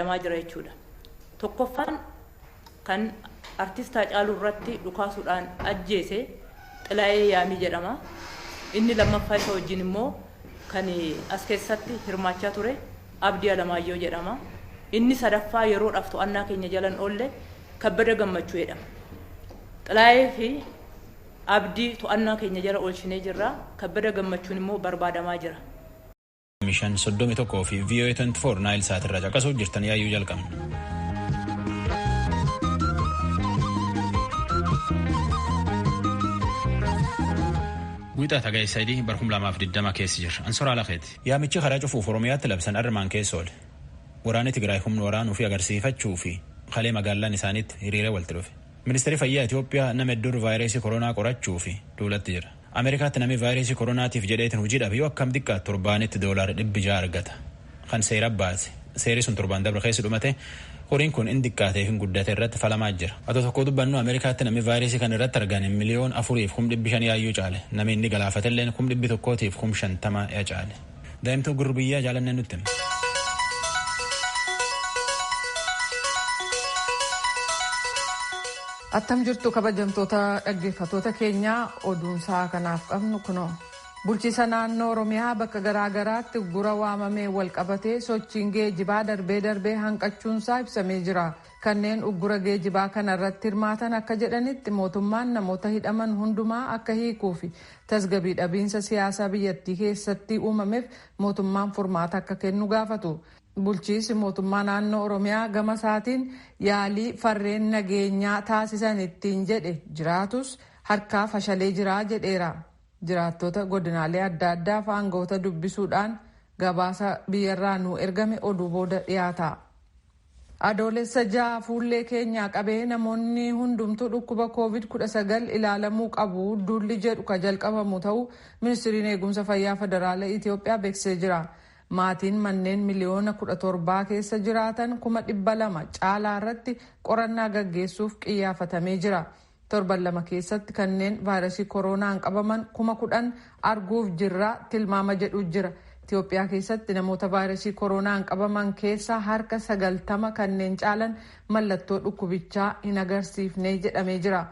Barbaadamaa jira jechuudha. Tokkoffaan kan artist Haacaaluu irratti dhukaasuudhaan ajjeese Xilaayee Yaamii jedhama. Inni lammaffaa isa wajjin immoo kan as keessatti hirmaachaa ture Abdii Alamaayyoo jedhama. Inni sadaffaa yeroodhaaf to'annaa keenya jala hin oolle Kabbada Gammachuu jedhama. Xilaayee fi Abdii to'annaa keenya jala oolchinee jirra. Kabbada Gammachuun immoo barbaadamaa jira. 5 31 fi VOA 24 Naayil Saatirraa caqasuu jirtan yaayyuu jalqabna. Wiixata hagayya 3 bara 2020 keessa jirra. Ansoraa Lafeeti. Yaamichi karaa cufuuf Oromiyaatti labsan armaan keessa oole. Waraanni Tigraay humna waraanuu fi agarsiifachuu fi kalee magaalaan isaaniitti hiriiree walitti dhufe. Ministeerri fayyaa Itoophiyaa nama hedduu vaayirasii koronaa qorachuu fi duulatti jira. Ameerikaatti namni vaayirasii koronaatiif jedheetiin hojii dhabe yoo akkam xiqqaatu torbaanitti doolaara 600 argata. Kan seera baase. Seerri sun torbaan dabre keessa dhumate horiin kun hin xiqqaatee hin guddate irratti falamaa jira. Atoo tokko dubbannu Ameerikaatti namni vaayirasii kana irratti argame 4,500,000 yaayyuu caale. Namni inni galaafatelleen 150,000 yaa caale. Daa'imtuu gurbiyyaa jaalannee nutti hima. Attam jirtu kabajamtoota dhaggeeffattoota keenyaa, oduunsaa kanaaf qabnu kunoo. Bulchiisa naannoo Oromiyaa bakka garaagaraatti gura waamamee wal qabatee sochiin geejibaa darbee darbee hanqachuunsaa ibsamee jira. Kanneen uggura geejibaa kana irratti hirmaatan akka jedhanitti, mootummaan namoota hidhaman hundumaa akka hiikuu fi tasgabbii dhabiinsa siyaasaa biyyattii keessatti uumameef mootummaan furmaata akka kennu gaafatu. Bulchiinsi mootummaa naannoo Oromiyaa gama isaatiin yaalii farreen nageenyaa taasisan ittiin jedhe jiraatus harkaa fashalee jira jedheera. Jiraattota godinaalee adda addaa fi aangawoota dubbisuudhaan gabaasa biyyarraa nu ergame oduu booda dhiyaata. Adoolessa 6 fuullee keenyaa qabee namoonni hundumtuu dhukkuba COVID-19 ilaalamuu qabu duulli jedhu ka jalqabamu ta'uu Ministiriin Eegumsa Fayyaa Federaala Itoophiyaa beeksisee jira. Maatiin manneen miliyoona 17 keessa jiraatan 200,000 caalaa irratti qorannaa gaggeessuuf qiyyaafatamee jira. Torban 2 keessatti kanneen vaayirasii koronaan qabaman 10,000 arguuf jirra tilmaama jedhu jira. Itoophiyaa keessatti namoota vaayirasii koronaan qabaman keessaa harka 90 kanneen caalan mallattoo dhukkubichaa hin agarsiifne jedhamee jira.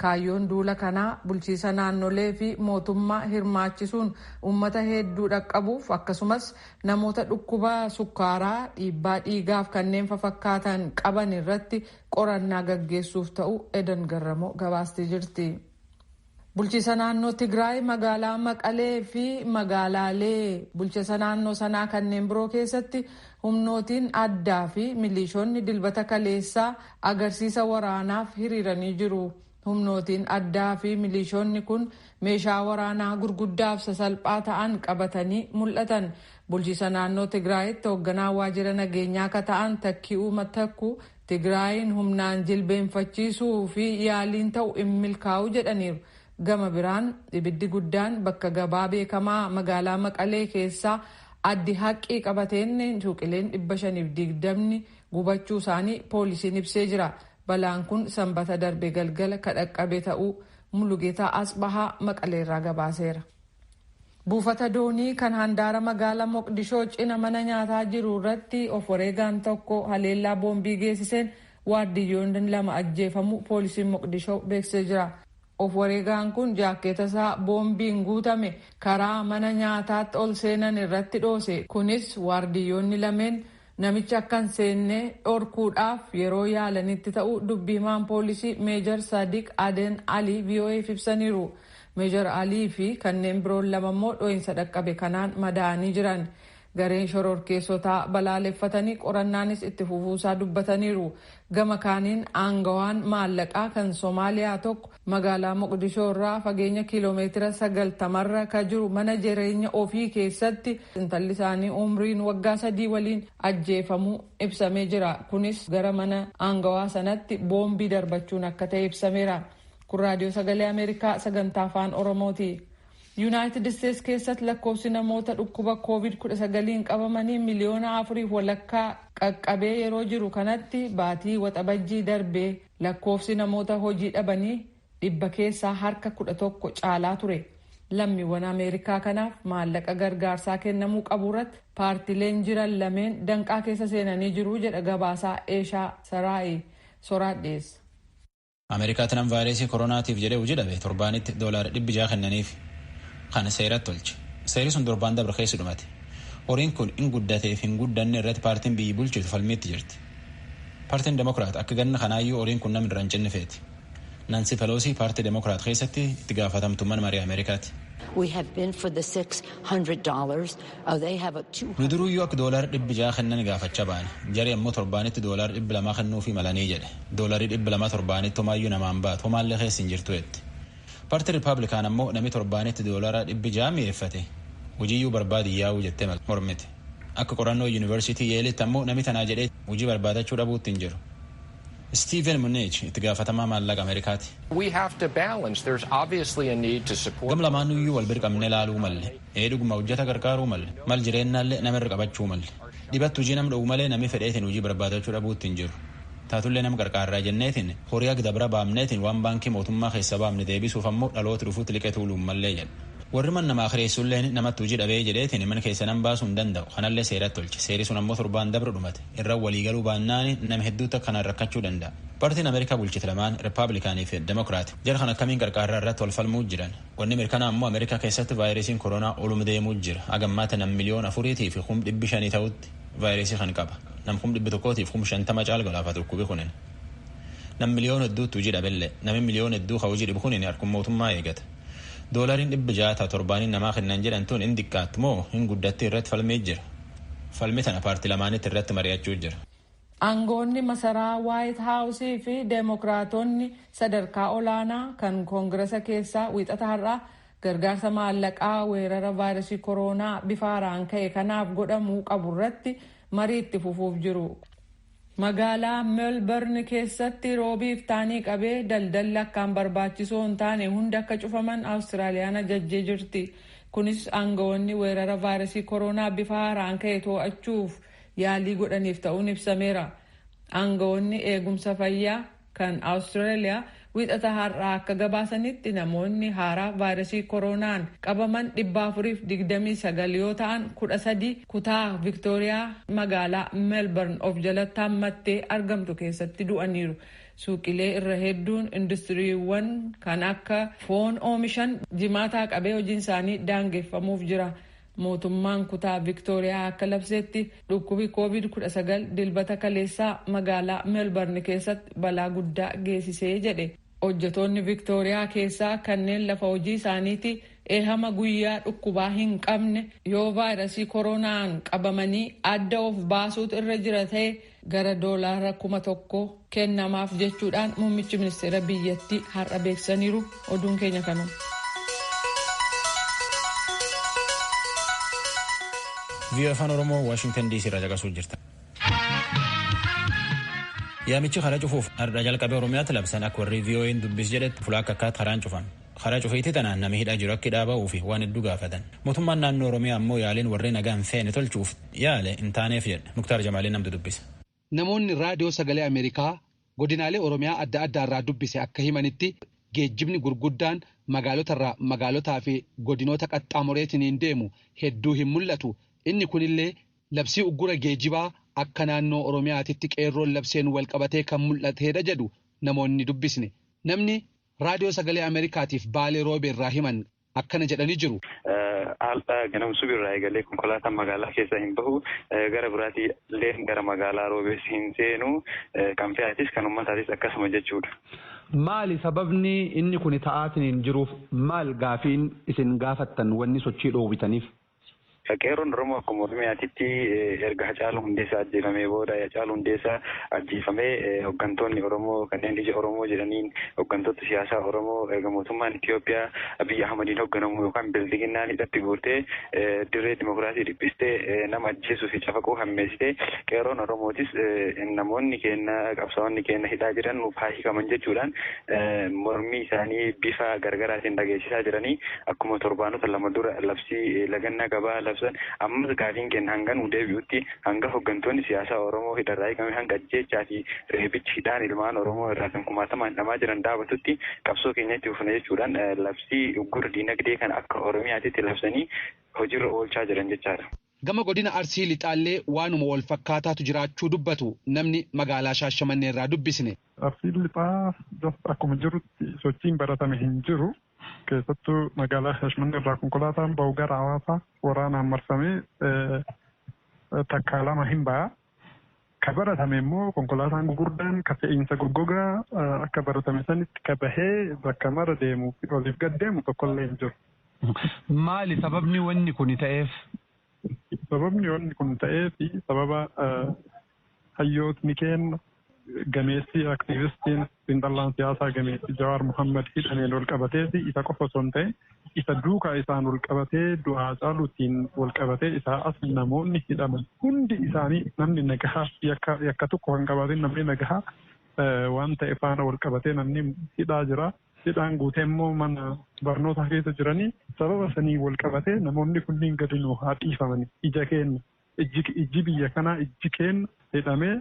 Kaayyoon duula kanaa bulchiisa naannolee fi mootummaa hirmaachisuun uummata hedduu dhaqqabuuf, akkasumas namoota dhukkuba sukkaaraa, dhiibbaa dhiigaaf kanneen fafakkaatan qaban irratti qorannaa gaggeessuuf ta'u Edan Garramoo gabaastee jirti. Bulchiisa naannoo Tigraay magaalaa Maqalee fi magaalaalee bulchiisa naannoo sanaa kanneen biroo keessatti humnootiin addaa fi milishoonni Dilbata kaleessaa agarsiisa waraanaaf hiriiranii jiru. Humnootiin addaa fi milishoonni kun meeshaa waraanaa gurguddaaf sasalphaa ta'an qabatanii mul'atan. Bulchiisa naannoo Tigraayitti hoogganaa waajjira nageenyaa akka ta'an Takki'uu Matakku, Tigraayin humnaan jilbeenfachiisuu fi yaaliin ta'u hin milkaa'u jedhaniiru. Gama biraan ibiddi guddaan bakka gabaa beekamaa magaalaa Maqalee keessaa Addi Haqqii qabateen suuqileen 520 gubachuu isaanii poolisiin ibsee jira. Balaan kun Sanbata darbe galgala kadhaqqabe ta'uu Mulugeetaa Asbahaa Maqaleerraa gabaaseera. Buufata doonii kan handaara magaalaa Moqdishoo cina mana nyaataa jiru irratti of wareegaan tokko haleellaa boombii geessiseen waardiyyoonni lama ajjeefamu poolisiin Moqdishoo beeksisee jira. Of wareegaan kun jaakkeeta isaa boombiin guutame karaa mana nyaataatti ol seenan irratti dhoose. Kunis waardiyyoonni lameen namicha akka hin seenne dhorkuudhaaf yeroo yaalanitti ta'uu dubbii himaan poolisii Meejar Sadiq Aden Ali VOAf ibsaniiru. Meejar Alii fi kanneen biroon lama immoo dho'iinsa dhaqqabe kanaan madaa'anii jiran. Gareen shororkeessotaa balaaleffatanii qorannaanis itti fufuusaa dubbataniiru. Gama kaaniin aangawaan maallaqaa kan Somaaliyaa tokko magaalaa Moqdishoo irraa fageenya kiiloomeetira 90rra ka jiru mana jireenya ofii keessatti intalli isaanii umriin waggaa 3 waliin ajjeefamuu ibsamee jira. Kunis gara mana aangawaa sanatti boombii darbachuun akka ta'e ibsameera. Kun Raadiyoo Sagalee Ameerikaa sagantaa Afaan Oromooti. Yuunaayitid Isteets keessatti lakkoofsi namoota dhukkuba COVID-19 qabamanii miliyoona 4.5 qaqqabee yeroo jiru kanatti, baatii Waxabajjii darbee lakkoofsi namoota hojii dhabanii dhibba keessaa harka 11 caalaa ture. Lammiiwwan Ameerikaa kanaaf maallaqa gargaarsaa kennamuu qabu irratti paartileen jiran lameen danqaa keessa seenanii jiru jedha gabaasaa Eeshaa Saraa'i soraat dhiyeessa. Ameerikaatti nam vaayirasii koronaatiif jedhee hojii dhabe torbaanitti $600 kennaniif kan seeratti tolche. Seerri sun torbaan dabre keessa dhumate. Horiin kun hin guddateef hin guddanne irratti paartiin biyyi bulchitu falmiitti jirti. Paartiin Demokiraat akka ganna kanaayyuu horiin kun namni irra hin cinne feeti. Nansi Peloosii paartii Demokiraat keessatti itti gaafatamtummaan marii Ameerikaati. Nu duruyyuu akka $600 kennan gaafachaa ba'an. Jari ammoo torbaanitti $200 kennuufii malanii jedhe. $200 torbaanitti homaayyuu namaan baatu homaallee keessa hin jirtu jetti. Paartii Rippaabilikaan ammoo namni torbaanitti $600 mi'eeffate. Hojiiyyuu barbaadi yaa'uu jettee mormite. Akka qorannoo yuunivarsiitii Yeelitti ammoo namni tanaa jedhee hojii barbaadachuu dhabuutti hin jiru. Steven Mnuchin itti gaafatamaa maallaqa Ameerikaati. Gam lamaanuyyuu wal bira qabnee laaluu malle. Ee dhuguma hojjeta gargaaruu malle. Mal jireennaallee nama irra qabachuu malle. Dhibattu hojii nam dhowwu malee namni fedheetiin hojii barbaadachuu dhabuutti hin jiru. Taatullee nama qarqaarraa jenneetiin horii akka dabra baamneetiin waan baankii mootummaa keessa baamne deebisuuf ammoo dhaloota dhufuutti liqee tuuluun mallee jedha. Warri man namaa kireessulleen namatti hojii dhabee jedheetiin mana keessa nan baasuu hin danda'u. Kanallee seeratti tolche. Seerri sun ammoo torbaan dabra dhumate. Irra waliigaluu baannaan nama hedduutti akkanaan rakkachuu danda'a. Paartiin Ameerikaa bulchite lamaan Rippaabilikaanii fi Demokiraati. Jara kan akkamiin qarqaarraa irratti wal falmuu jiran. Wanni mirkanaa ammoo Ameerikaa keessatti vaayirasiin koronaa olum deemuu jira. Hagammaata nam 4,500,000 ta'utti vaayirasii kan qaba. Nam 150,000 caal galaafatu dhukkubi kunin. Nam miliyoona hedduutti hojii dhabellee. Nami miliyoona hedduu ka hojii dhibu kunin harkuma mootummaa eegata. $600 torbaaniin namaa kennan jedhan tun hin xiqqaatti moo hin guddatti irratti falmee jira. Falmi tana paartii lamaanitti irratti mari'achuu jira. Aangoonni masaraa Waayit Haawusii fi Deemokiraatonni sadarkaa olaanaa kan Koongirasa keessaa wiixata har'aa gargaarsa maallaqaa weerara vaayirasii koronaa bifa haaraan ka'e kanaaf godhamuu qabu irratti marii itti fufuuf jiru. Magaalaa Meelbern keessatti roobii iftaanii qabee daldalli akkaan barbaachisoo hin taane hundi akka cufaman Awustiraaliyaan ajajjee jirti. Kunis aangawoonni weerara vaayirasii koronaa bifa haaraan ka'e to'achuuf yaalii godhaniif ta'uun ibsameera. Aangawoonni eegumsa fayyaa kan Awustiraaliyaa wiixata har'aa akka gabaasanitti namoonni haaraa vaayirasii koronaan qabaman 429 yoo ta'an 13 kutaa Viktooriyaa magaalaa Meelbern of jalatti hammattee argamtu keessatti du'aniiru. Suuqilee irra hedduun industiriiwwan kan akka foon oomishan jimaataa qabee hojiin isaanii daangeffamuuf jira. Mootummaan kutaa Viktooriyaa akka labsetti dhukkubi COVID-19 dilbata kaleessaa magaalaa Meelbern keessatti balaa guddaa geessisee jedhe. Hojjetoonni Viktooriyaa keessaa kanneen lafa hojii isaaniitti eehama guyyaa dhukkubaa hin qabne yoo vaayirasii koronaan qabamanii adda of baasuutu irra jira ta'e gara $1,000 kennamaaf jechuudhaan muummichi ministeera biyyattii har'a beeksisaniiru. Oduun keenya kanuma. VOA Afaan Oromoo Waashingtan DC irraa caqasuu jirta. Yaamichi karaa cufuuf har'a jalqabee Oromiyaatti labsan akka warri VOA'n dubbis jedhetti fulaa akka akkaatti karaan cufan. Karaa cufiitti tanaan namni hidhaa jiru akka hidhaa ba'uu fi waan hedduu gaafatan. Mootummaan naannoo Oromiyaa ammoo yaaliin warreen nagaa hin feene tolchuuf yaale hin taaneef jedhe. Muktaar Jamaaliin namtu dubbise. Namoonni raadiyoo sagalee Ameerikaa godinaalee Oromiyaa adda addaarraa dubbise akka himanitti geejjibni gurguddaan magaalotarraa magaalotaa fi godinoota qaxxaamureetiin deemu hedduu hin mul'atu. Inni kunillee labsii uggura geejjibaa akka naannoo Oromiyaatitti qeerroon labseen wal qabatee kan mul'ateedha jedhu namoonni dubbisne. Namni raadiyoo sagalee Ameerikaatiif Baalee Roobee irraa himan akkana jedhanii jiru. Al'aa ganamsuu irraa eegalee konkolaataan magaalaa keessa hin bahu gara biraatii illee gara magaalaa Roobees hin seenu kan fe'atis kan uummataatis akkasuma jechuudha. Maali sababni inni kun ta'aatiin jiruuf maal gaafiin isin gaafattan wanni sochii dhoowwitaniif? Qeerroon Oromoo akkuma Oromiyaatitti erga Hacaaluu Hundeessaa ajjeefamee booda Hacaaluu Hundeessaa ajjeefamee hooggantoonni Oromoo kanneen ija Oromoo jedhaniin hooggantoota siyaasaa Oromoo erga mootummaan Itoophiyaa Abiyyi Ahmadiin hoogganamu yookaan bildiginnaan hidhatti guurtee dirree dimokiraasii dhiphistee nama ajjeesuu fi cafaquu hammeessitee qeerroon Oromootis namoonni keenya qabsaa'onni keenya hidhaa jiran nuuf haa hiikaman jechuudhaan mormii isaanii bifa gargaraatiin dhageessisaa jiranii akkuma torbaanota lama dura labsii lagannaa gabaa labsan. Ammas gaafiin keenya hanga nu deebi'utti, hanga hooggantoonni siyaasaa Oromoo hidharraa hiikame, hanga ajjeechaa fi reebichi hidhaan ilmaan Oromoo irraa kan kumaatamaan hidhamaa jiran dhaabatutti qabsoo keenya itti fufna jechuudhaan labsii uggura diinagdee kana akka Oromiyaatitti labsanii hojiirra oolchaa jiran jechaadha. Gama godina Arsii Lixaallee waanuma wal fakkaataatu jiraachuu dubbatu namni magaalaa Shaashamannee irraa dubbisne. Arsiin Lixaa akkuma jirutti sochiin baratame hin jiru. Keessattuu magaalaa Shaashamannee irraa konkolaataan bahu gara Hawaasaa waraanaan marsamee takkaa lama hin ba'a. Ka baratame immoo konkolaataan gurguddaan ka fe'iinsa goggogaa akka baratame sanitti ka bahee bakka mara deemuu fi oliif gad deemu tokkollee hin jiru. Maali sababni wanni kun ta'eef? Sababni wanni kun ta'eef sababa hayyootni keenya gameessi aktiivistiin xiinxallaan siyaasaa gameessi Jawaar Muhammad hidhameen wal qabatee fi isa qofa osoo hin ta'in isa duukaa isaan wal qabatee du'aa caaluutiin wal qabatee isaa as namoonni hidhaman hundi isaanii namni nagahaa yakka tokko kan qabaatin namni nagahaa waan ta'e faana wal qabatee namni hidhaa jira. Hidhaan guutee immoo mana barnootaa keessa jiranii sababa sanii wal qabatee namoonni kunniin gadi nu haa dhiifamani. Ija keenya ijji biyya kanaa ijji keenya hidhamee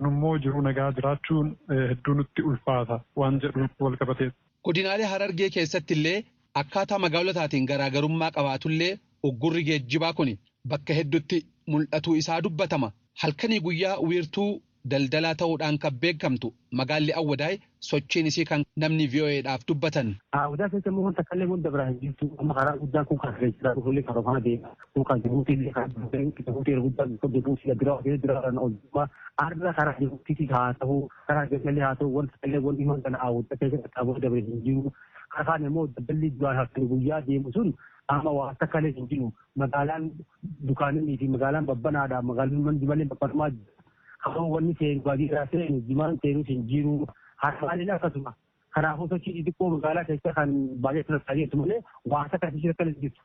nummoo jiru nagaa jiraachuun hedduu nutti ulfaata waan jedhu wal qabatee. Godinaalee Harargee keessatti illee akkaataa magaalotaatiin garaagarummaa qabaatullee uggurri geejjibaa kun bakka hedduutti mul'atuu isaa dubbatama. Halkanii guyyaa wiirtuu daldalaa ta'uudhaan kan beekamtu magaalli Awwadaay sochiin isii kan namni VOAdhaaf dubbatan. Awwadaa keessa immoo wanta kallee wanta biraa hin jirtu. Amma karaa guddaan kun kan jira dhufuullee karaa kana deema. Kun kan Jibuutii illee karaa Jibuutii guddaa Jibuutii biraa hojii jira kan oolmaa arra karaa Jibuutii haa ta'u karaa Jallee haa ta'u wanta kallee wanti himan kana Awwadaa keessa qaxxaamuree dabre hin jiru. Karaan immoo daldalli duraan halkan guyyaa deemu sun amma waa takka illee hin jiru. Magaalaan dukaanonni fi magaalaan babbanaadha. Magaalaan manni malee babbanumaa jira. Kafoo wanni seenu baadiyyaa seenu jimaan seenus hin jiru. Harmaaleen akkasuma. Kanaafuu sochii xixiqqoo magaalaa keessa kan baay'ee turan jirtu malee waa takka ishee kan jirtu.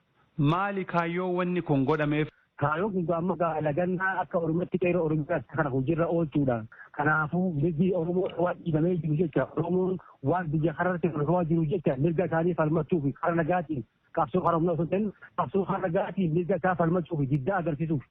Maali kaayyoo wanni kun godhameef? Kaayyoon kun amma lagannaa akka Oromootti qeerroo Oromiyaatti kana hojiirra oolchuudha. Kanaafuu mirgi Oromoo waan dhiibamee jiru jecha Oromoon waan biyya kanarratti kolfaa jiru jecha mirga isaanii falmachuuf karaa nagaatiin qabsoo karaa humna osoo hin ta'in qabsoo karaa nagaatiin mirga isaa falmachuuf diddaa agarsiisuuf.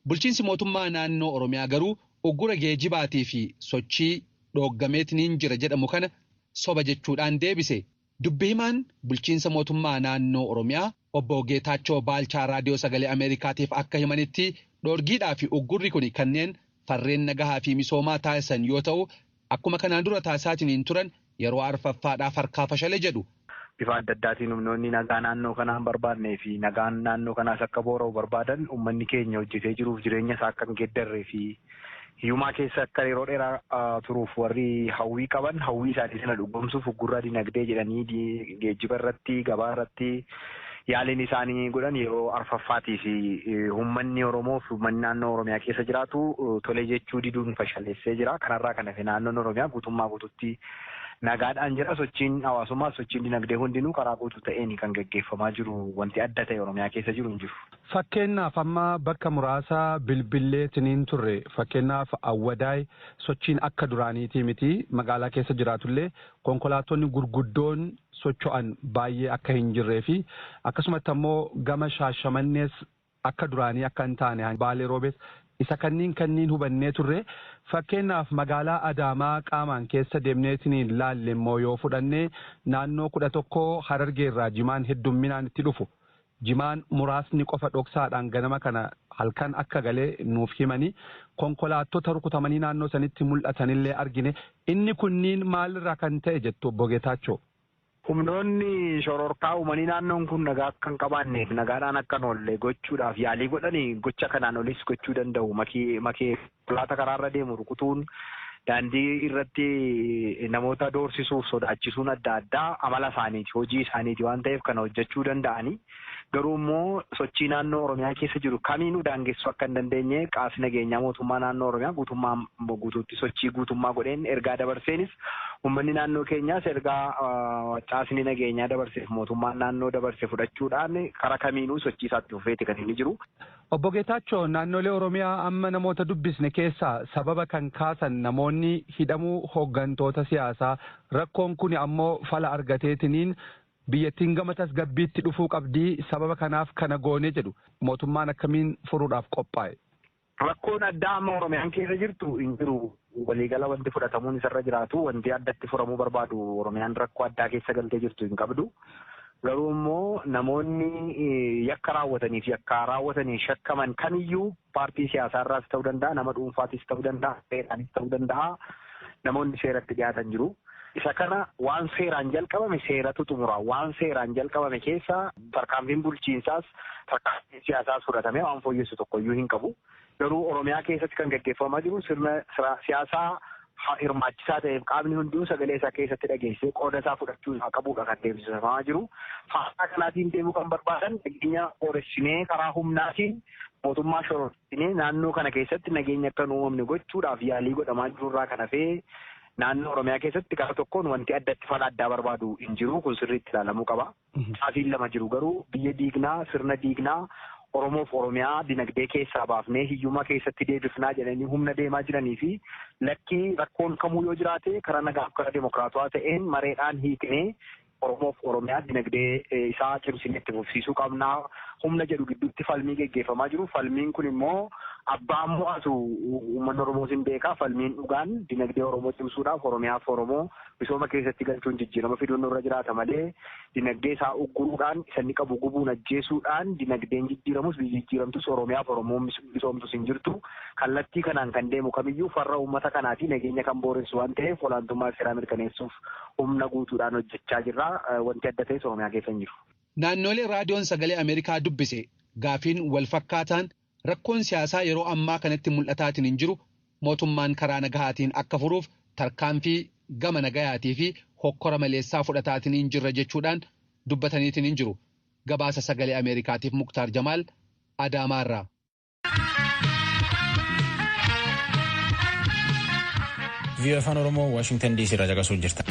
Bulchiinsi mootummaa naannoo Oromiyaa garuu uggura geejjibaatii fi sochii dhooggameetiin jira jedhamu kana soba jechuudhaan deebise. Dubbi himaan bulchiinsa mootummaa naannoo Oromiyaa obbo Geetaachoo Baalchaa Raadiyoo Sagalee Ameerikaatiif akka himanitti dhoorgiidhaa fi uggurri kun kanneen farreen nagahaa fi misoomaa taasisan yoo ta'u akkuma kanaan dura taasisaatiin turan yeroo arfaffaadhaaf harkaa fashale jedhu. Bifa adda addaatiin humnoonni nagaa naannoo kanaa hin barbaadnee fi nagaan naannoo kanaas akka boora'u barbaadan uummanni keenya hojjetee jiruuf jireenya isaa akka hin geeddarree fi hiyyummaa keessa akka yeroo dheeraa turuuf warri hawwii qaban hawwii isaanii sana dhugoomsuuf uggurraa dinagdee jedhanii geejjiba irratti gabaa irratti yaaliin isaanii godhan yeroo arfaffaatii fi uummanni Oromoo fi uummanni naannoo Oromiyaa keessa jiraatu tolee jechuu diduun fashaleessee jira. Kanarraa kan hafe naannoon Oromiyaa guutummaa guututti nagaadhaan jira. Sochiin hawaasummaa sochiin dinagdee hundinuu karaa guutuu ta'een kan gaggeeffamaa jiru wanti adda ta'e Oromiyaa keessa jiru hin jiru. Fakkeenyaaf amma bakka muraasa bilbilleetiniin turre fakkeenyaaf Awwadaay sochiin akka duraaniitii miti magaalaa keessa jiraatullee konkolaattonni gurguddoon socho'an baay'ee akka hin jirree fi akkasumatti ammoo gama Shaashamannees akka duraanii akka hin taane Baalee Roobees isa kanneen hubannee turre fakkeenyaaf magaalaa Adaamaa qaamaan keessa deemneetiniin laalle immoo yoo fudhannee naannoo 11 Harargeerraa jimaan heddumminaan itti dhufu. Jimaan muraasni qofa dhoksaadhaan ganama kana halkan akka galee nuuf himanii konkolaattota rukutamanii naannoo sanitti mul'atanillee argine inni kunniin maalirraa kan ta'e jettu obbo Geetaachoo? Humnoonni shororkaa uumanii naannoon kun nagaa akka hin qabaanneef nagaadhaan akka hin oolle gochuudhaaf yaalii godhanii gocha kanaan olis gochuu danda'u. Makee konkolaataa karaarra deemu rukutuun daandii irratti namoota doorsisuuf sodaachisuun adda addaa amala isaaniiti hojii isaaniiti waan ta'eef kana hojjechuu danda'anii garuu immoo sochii naannoo Oromiyaa keessa jiru kamiinuu daangessuu akka hin dandeenye qaasni nageenyaa mootummaa naannoo Oromiyaa guutummaa guutuutti sochii guutummaa godheen ergaa dabarseenis uummanni naannoo keenyaas ergaa caasni nageenyaa dabarseef mootummaan naannoo dabarse fudhachuudhaan karaa kamiinuu sochii isaatti fufeeti kan inni jiru. Obbo Geetaachoo naannolee Oromiyaa amma namoota dubbisne keessaa sababa kan kaasan namoonni hidhamuu hooggantoota siyaasaa rakkoon kun ammoo fala argateetiniin Biyyattiin gama tasgabbiitti dhufuu qabdii sababa kanaaf kana goone jedhu mootummaan akkamiin furuudhaaf qophaa'e. Rakkoon addaa amma Oromiyaan keessa jirtu hin jiru. Waliigala wanti fudhatamuun isarra jiraatu wanti addatti furamuu barbaadu Oromiyaan rakkoo addaa keessa galtee jirtu hin qabdu. Garuu immoo namoonni yakka raawwataniif yakka raawwatanii shakkaman kamiyyuu paartii siyaasaarraas ta'uu danda'a, nama dhuunfaatis ta'uu danda'a, seeraanis ta'uu danda'a. Namoonni seeratti dhiyaatan jiru. Isa kana waan seeraan jalqabame seeratu xumura. Waan seeraan jalqabame keessa tarkaanfiin bulchiinsaas tarkaanfiin siyaasaas fudhatamee waan fooyyessu tokkoyyuu hin qabu. Garuu Oromiyaa keessatti kan gaggeeffamaa jiru sirna siyaasaa hirmaachisaa ta'eef qaamni hunduu sagalee isaa keessatti dhageessisee qooda isaa fudhachuu isaa qabudha kan deemsifamaa jiru. Faallaa kanaatiin deemuu kan barbaadan nageenya booressinee karaa humnaatiin mootummaa shororsinee naannoo kana keessatti nageenya akka hin uumamne gochuudhaaf yaalii godhamaa jirurraa kan hafee naannoo Oromiyaa keessatti karaa tokkoon wanti addatti fala addaa barbaadu hin jiru kun sirriitti ilaalamuu qaba. Caafiin lama jiru garuu biyya diignaa sirna diignaa Oromoof Oromiyaa dinagdee keessaa baafnee hiyyummaa keessatti deebifnaa jedhanii humna deemaa jiranii fi lakkii rakkoon kamuu yoo jiraate karaa nagaaf karaa dimokiraatawaa ta'een mareedhaan hiiknee Oromoof Oromiyaa dinagdee isaa cimsinee itti fufsiisuu qabnaa humna jedhu gidduutti falmii geggeeffamaa jiru. Falmiin kun immoo abbaan mo'atu uummanni Oromoos hin beekaa. Falmiin dhugaan dinagdee Oromoo cimsuudhaaf Oromiyaaf Oromoo misooma keessatti galchuun jijjiirama fiduun nurra jiraata malee dinagdee isaa ugguruudhaan isa inni qabu gubuun ajjeesuudhaan dinagdeen jijjiiramus biyyi jijjiiramtus Oromiyaaf Oromoon misoomtus hin jirtu. Kallattii kanaan kan deemu kamiyyuu farra uummata kanaafi nageenya kan booressu waan ta'eef olaantummaa seeraa mirkaneessuuf humna guutuudhaan hojjechaa jirra. Wanti adda ta'es Oromiyaa keessa hin jiru. Naannolee raadiyoon sagalee Ameerikaa dubbise gaafiin wal fakkaataan rakkoon siyaasaa yeroo ammaa kanatti mul'ataatiin hin jiru mootummaan karaa nagahaatiin akka furuuf tarkaanfii gama nagahaatii fi hokkora maleessaa fudhataatiin hin jirra jechuudhaan dubbataniitiin hin jiru. Gabaasa sagalee Ameerikaatiif Muktaar Jamaal Adaamaarraa. VOA Afaan Oromoo Waashingtan DC irraa caqasuu jirta.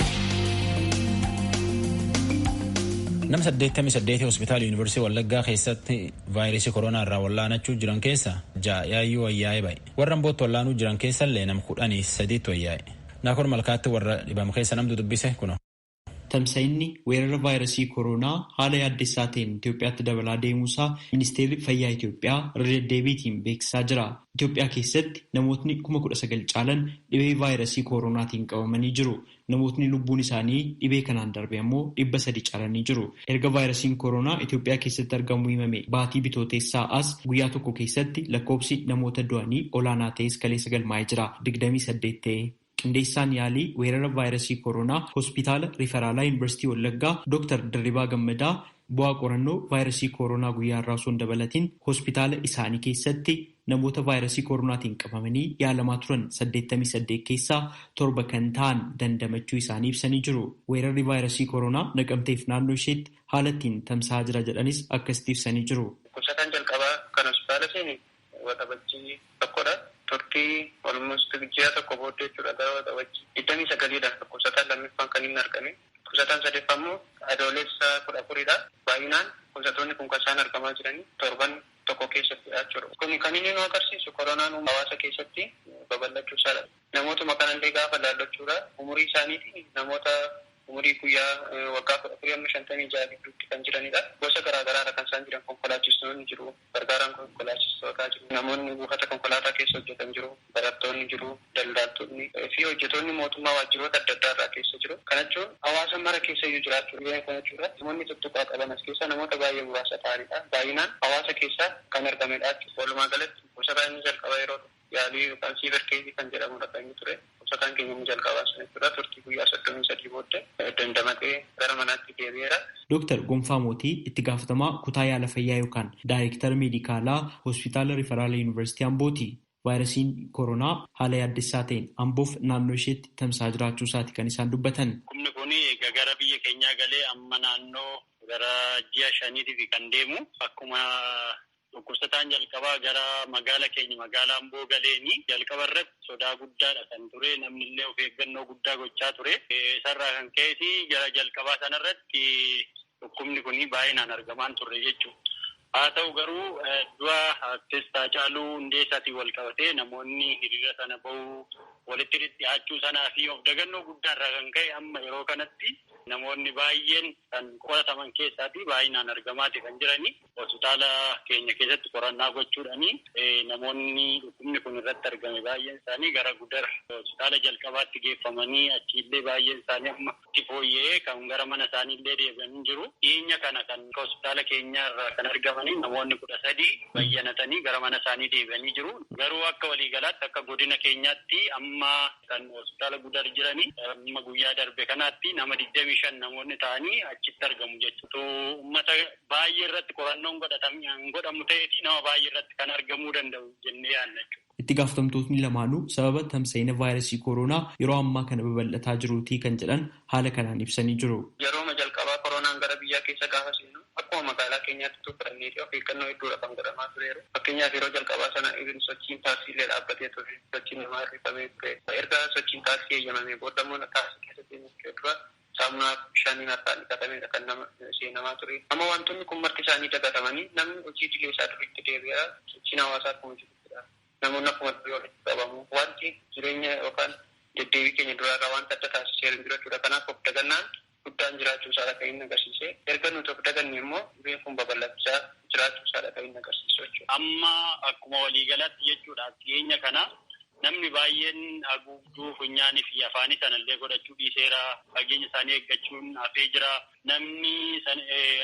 Nama 88 hospitaala yuunivarsiitii Wallaggaa keessatti vaayirasii koronaa irraa wallaanachuu jiran keessa 6 yaayyuu wayyaa'ee ba'e. Warra Ambootti wallaanuu jiran keessa illee nama 13 wayyaa'e. Naakoor Malkaatti warra dhibamu keessa namtu dubbise kuno. Tamsa'inni weerara vaayirasii koronaa haala yaaddessaa ta'een Itoophiyaatti dabalaa deemuusaa ministeerri fayyaa Itoophiyaa irra deddeebiitiin beeksisaa jira. Itoophiyaa keessatti namootni 19,000 caalan dhibee vaayirasii koronaatiin qabamanii jiru. Namootni lubbuun isaanii dhibee kanaan darbe ammoo 300 caalanii jiru. Erga vaayirasiin koronaa Itoophiyaa keessatti argamu himame baatii bitootessaa as guyyaa tokko keessatti lakkoobsi namoota du'anii olaanaa ta'es kaleessa galmaa'ee jira. 28 ta'e. Qindeessaan yaalii weerara vaayirasii koronaa hospitaala riifaraalaa yuunivarsiitii Wallaggaa Dr. Dirribaa Gammadaa bu'aa qorannoo vaayirasii koronaa guyyaa irraa osoo hin dabalatiin hospitaala isaanii keessatti namoota vaayirasii koronaatiin qabamanii yaalamaa turan 88 keessaa 7 kan ta'an dandamachuu isaanii ibsanii jiru. Weerarri vaayirasii koronaa Naqamteef naannoo isheetti haala ittiin tamsa'aa jira jedhanis akkasitti ibsanii jiru. Dhukkubsataan jalqabaa kan hospitaala seene waxabajjii tokkodha. Turtii olmost ji'a tokko booddee jechuudha gara waxabajjii 29dha. Dhukkubsataan lammaffaan kan inni argame. Dhukkubsataan sadaffaa immoo adoolessa 14dha. Baay'inaan dhukkubsattoonni kun kan isaan argamaa jiranii torban tokko keessatti jechuudha. Kun kan inni nu agarsiisu koronaan hawaasa keessatti babal'achuu isaadha. Namootuma kanallee gaafa laallachuudha. Umurii isaaniitiin namoota umurii guyyaa waggaa 14 amma 56 gidduutti kan jiranidha. Gosa garaa garaadha kan isaan jiran. Konkolaachistoonni jiru, gargaaraan konkolaachistootaa jiru, namoonni buufata konkolaataa keessa hojjetan jiru, barattoonni jiru, daldaltoonni fi hojjettoonni mootummaa waajjiroota adda addaa irraa keessa jiru. Kana jechuun hawaasa mara keessa iyyuu jiraachuu dhibeen kun jechuudha. Namoonni tuttuqaa qaban as keessa namoota baay'ee muraasa ta'anidha. Baay'inaan hawaasa keessa kan argamedha. Walumaa galatti gosa inni jalqaba yeroo yaalii yookaan siiver keezii kan jedhamudha kan inni ture. Dhukkubsataan keenya inni jalqabaa sun jechuudha. Turtii guyyaa 33 booddee dandamatee gara manaatti deebi'eera. Dooktar Gonfaa Mootii itti gaafatamaa kutaa yaala fayyaa yookaan daayirektara meedikaalaa hospitaala Riifaraala Yuunivarsiitii Ambooti. Vaayirasiin koronaa haala yaaddessaa ta'een Amboof naannoo isheetti tamsa'aa jiraachuu isaati kan isaan dubbatan. Dhukkubni kun gara biyya keenyaa galee amma naannoo gara ji'a 5 kan deemu akkuma dhukkubsataan jalqabaa gara magaala keenya magaala Amboo galeeni jalqaba irratti sodaa guddaadha kan ture. Namni illee of eeggannoo guddaa gochaa ture. Isarraa kan ka'eeti gara jalqabaa sanarratti dhukkubni kun baay'inaan argamaan turre jechuudha. Haa ta'u garuu du'a Artist Haacaaluu Hundeessaatiin wal qabatee namoonni hiriira sana bahuu walitti dhiyaachuu sanaa fi of dagannoo guddaarraa kan ka'e amma yeroo kanatti namoonni baay'een kan qorataman keessaatii baay'inaan argamaati kan jirani. Hospitaala keenya keessatti qorannaa gochuudhaani namoonni dhukkubni kun irratti argame baay'een isaanii gara Gudar hospitaala jalqabaatti geeffamanii achiillee baay'een isaanii amma itti fooyya'ee kan gara mana isaaniillee deebi'anii jiru. Dhiyeenya kana kan hospitaala keenyaarraa kan argamanii namoonni 13 bayyanatanii gara mana isaanii deebi'anii jiru. Garuu akka waliigalaatti akka godina keenyaatti amma kan hospitaala Gudar jiranii amma guyyaa darbe kanaatti nama 25 namoonni ta'anii achitti argamu jechuudha. Uummata baay'ee irratti qorannoon godhamu ta'eeti nama baay'ee irratti kan argamuu danda'u jennee yaadna jechuudha. Itti gaafatamtootni lamaanuu sababa tamsa'ina vaayirasii koronaa yeroo ammaa kana babal'ataa jiruutii kan jedhan haala kanaan ibsanii jiru. Yerooma jalqabaa koronaan gara biyyaa keessa gaafa seenu akkuma magaalaa keenyaatti tuffannee fi of eeggannoo hedduudha kan godhamaa tureeru. Fakkeenyaaf yeroo jalqabaa sana sochiin taaksiilee dhaabbatee ture, sochiin namaa hirrifamee ture. Erga sochiin taaksii eeyyamamee booda immoo taaksii keessatti dura saamunaa bishaaniin harkaan dhiqatamedha kan nama seenamaa ture. Amma wantoonni kun marti isaanii dagatamanii namni hojii idilee isaa duriitti deebi'a. Sochiin hawaasaa akkuma jiruttidha. Namoonni akkuma durii walitti qabamu. Wanti jireenya yookaan deddeebii keenya duraarraa wanta adda taasisee jiru jechuudha. Kanaaf of dagannaan guddaan jiraachuu isaadha kan inni agarsiise. Erga nuti of daganne immoo dhibeen kun babal'achaa jiraachuu isaadha kan inni agarsiisu jechuudha. Amma akkuma waliigalaatti jechuudha dhiyeenya kana namni baay'een haguugduu funyaanii fi afaanii sanallee godhachuu dhiiseera. Fageenya isaanii eeggachuun hafee jira. Namni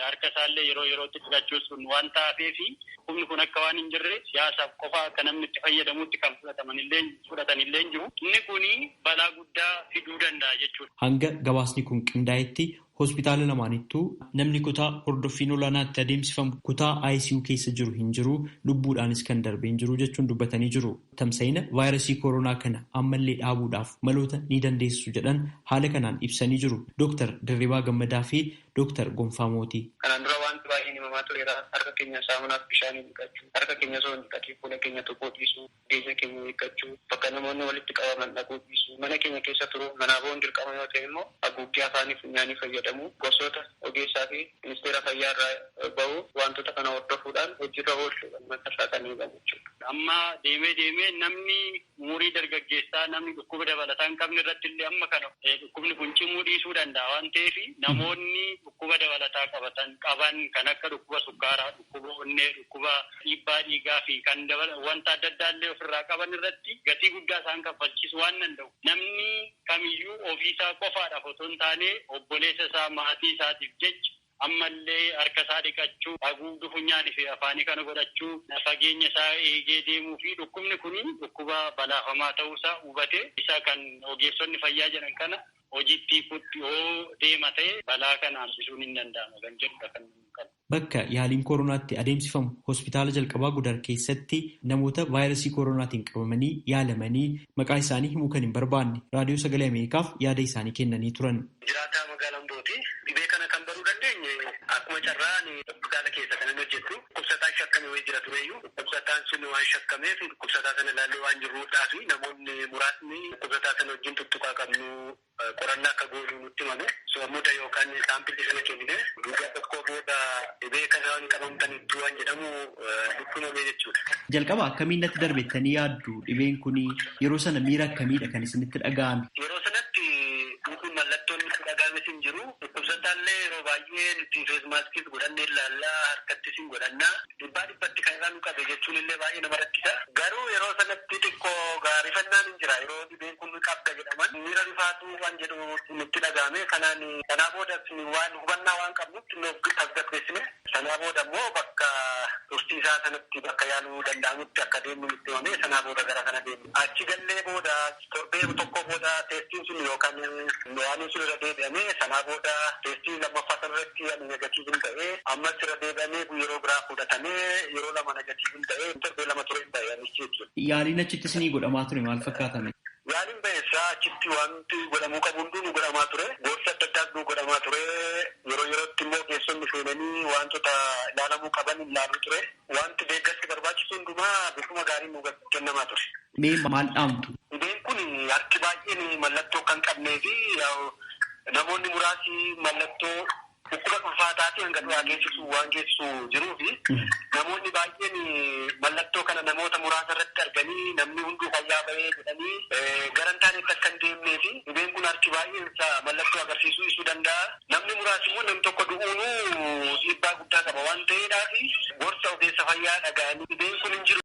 harka isaallee yeroo yerootti dhiqachuu sun wanta hafee fi humni kun akka waan hin jirre siyaasaaf qofa akka namni itti fayyadamutti kan fudhatanillee hin jiru. Inni kuni balaa guddaa fiduu danda'a jechuudha. Hanga gabaasni kun qindaa'etti hospitaala lamaanittuu namni kutaa hordoffiin olaanaatti adeemsifamu kutaa ICU keessa jiru hin jiru, lubbuudhaanis kan darbe hin jiru jechuun dubbatanii jiru. Tamsa'ina vaayirasii koronaa kana ammallee dhaabuudhaaf maloota ni dandeessu jedhan haala kanaan ibsanii jiru. Dooktar Dirribaa Gammadaa fi Dooktar Gonfaa Mootii. Kanaan dura wanti baay'een himamaa tureera. Harka keenya saamunaaf bishaaniin dhiqachuu, harka keenya osoo hin dhiqatiin fuula keenya tuquu dhiisuu, geessa keenya eeggachuu, bakka namoonni walitti qabaman dhaquu dhiisuu, mana keenya keessa turuu, manaa bahuun dirqama yoo ta'e immoo haguuggee afaanii funyaanii fayyadamu, gosoota ogeessaa fi ministeera fayyaa irraa bahu wantoota kana hordofuudhaan hojiirra oolchuudhaan matarraa kan eegamu jechuudha. Amma deemee deemee namni umurii dargaggeessaa namni dhukkuba dabalataa hin qabne irratti illee amma kana dhukkubni kun cimuu dhiisuu danda'a waan ta'eef namoonni dhukkuba dabalataa qaban kan akka dhukkuba sukkaaraa, dhukkuba onnee, dhukkuba dhiibbaa dhiigaa fi kan wanta adda addaa illee ofirraa qaban irratti gatii guddaa isaan kaffalchiisu waan danda'u. Namni kamiyyuu ofiisaa qofaadhaaf otoo hin taane obboleessa isaa maatii isaatiif jecha ammallee harka isaa dhiqachuu, haguugduu funyaanii fi afaanii kana godhachuu, fageenya isaa eegee deemuu fi dhukkubni kun dhukkuba balaafamaa ta'uusaa hubatee isa kan ogeessonni fayyaa jedhan kana hojiitti hiikutti yoo deema ta'e balaa kana hambisuun hin danda'ama kan jedhudha kan qabu. Bakka yaaliin koronaatti adeemsifamu hospitaala jalqabaa Gudar keessatti namoota vaayirasii koronaatiin qabamanii yaalamanii maqaa isaanii himuu kan hin barbaanne raadiyoo sagalee Ameerikaaf yaada isaanii kennanii turan. Jiraataa magaalaa Ambooti. Dhibee kana kan baruu dandeenye akkuma carraan hospitaala keessa kan inni hojjettu dhukkubsataan shakkame wayii jira tureyyuu dhukkubsataan sun waan shakkameef dhukkubsataa sana ilaallee waan jirruudhaa fi namoonni muraasni dhukkubsataa sana wajjin tuttuqaa qabnu qorannaa akka goonu nutti himame somuuta yookaan saampilii sana kennine guyyaa tokko booda dhibee kana waan qabamtanitti waan jedhamu nutti himame jechuudha. Jalqaba akkamiin natti darbettanii yaaddu dhibeen kun yeroo sana miira akkamiidha kan isinitti dhaga'ame? Yeroo sanatti mallattoon nutti dhaga'ames hin jiru. Dhukkubsataallee yeroo baay'ee nuti feesmaaskiis godhannee ilaallaa harkattis hin godhannaa. Dhibbaa dhibbatti kan irraa nu qabe jechuun illee baay'ee nama rakkisa. Garuu yeroo sanatti xiqqoo gaarifannaan hin jira. Yeroo dhibeen kun qabda jedhaman miira rifaatu waan jedhu nutti dhaga'ame. Kanaan sanaa booda waan hubannaa waan qabnutti nu tasgabbeessine. Sanaa booda immoo bakka tursiisaa sanatti bakka yaaluu danda'amutti akka deemnu nutti himame sanaa booda gara kana deemnu. Achi gallee booda torbee tokko booda teestiin sun yookaan yaaliin sun irra deebi'amee sanaa booda teestii lammaffaa sanarratti ani negatiivin ta'ee ammas irra deebi'amee yeroo biraa fudhatamee yeroo lama negatiivin ta'ee torbee lama ture hin ta'e anis jechuudha. Yaaliin achitti isinii godhamaa ture maal fakkaatame? Yaaliin ba'eessaa achitti wanti godhamuu qabu hunduu nu godhamaa ture. Gorsi adda addaas nu godhamaa ture. Yeroo yerootti immoo ogeessonni seenanii wantoota ilaalamuu qaban ilaaluu ture. Wanti deeggarsi barbaachisu hundumaa bifuma gaariin nu kennamaa ture. Mee maal dhaamtu? Dhibeen kun harki baay'een mallattoo kan qabnee fi namoonni muraasni mallattoo Dhukkuba ulfaataa fi hanga du'aa geessisu waan geessisu jiruu fi namoonni baay'een mallattoo kana namoota muraasa irratti arganii namni hunduu fayyaa bahee jedhanii gara hin taanetti akka hin deemnee fi dhibeen kun harki baay'een isaa mallattoo agarsiisuu ibsuu danda'a. Namni muraasi immoo namni tokko du'uunuu dhiibbaa guddaa qaba waan ta'eedhaaf gorsa ogeessa fayyaa dhaga'anii dhibeen kun hin jiru.